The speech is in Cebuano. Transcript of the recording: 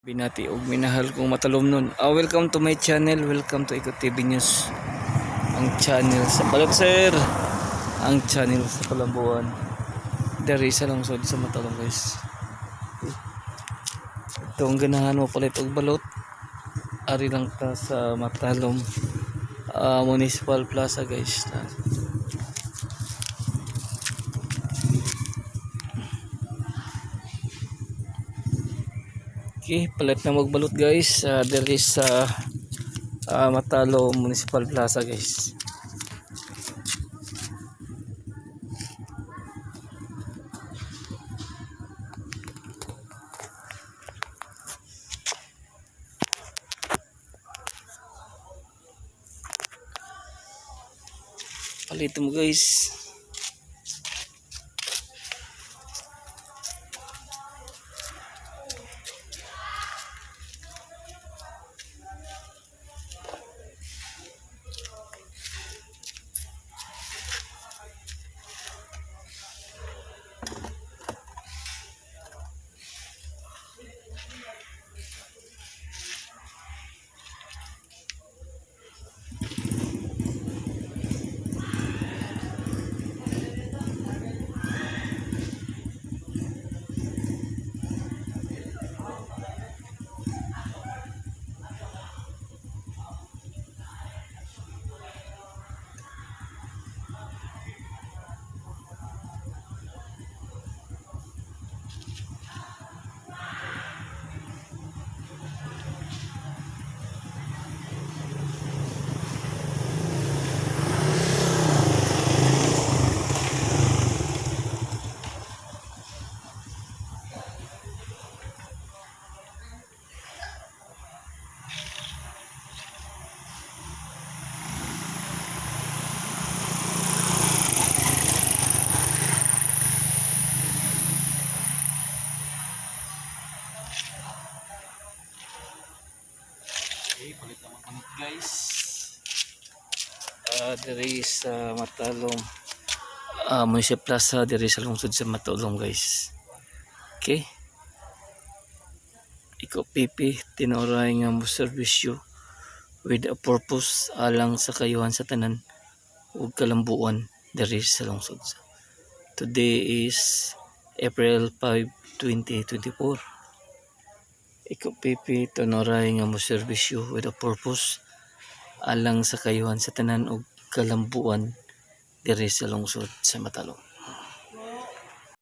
Binati og minahal kong matalomnon. Welcome to my channel. Welcome to Iko TV News. Ang channel sa Balot, sir. Ang channel sa Kalambuan. Dari sa lungsod sa Matalom, guys. Ito ang ganahan mo palit og balot. Ari lang ta sa Matalom Municipal Plaza, guys. Okay, palit na magbalot, guys. There is sa Matalom Municipal Plaza, guys. Palit mo, guys. Okay, palit na magbalot, guys. Diri sa Matalom Municipal Plaza, diri sa lungsod sa Matalom, guys. Okay. Ikaw pipi tinuray nga mo serbisyo with a purpose alang sa kayuhan sa tanan ug kalambuan diri sa lungsod. Today is April 5, 2024. Ikaw pipi tinuray nga mo serbisyo with a purpose alang sa kayuhan sa tanan ug kalambuan diri sa lungsod sa Matalom.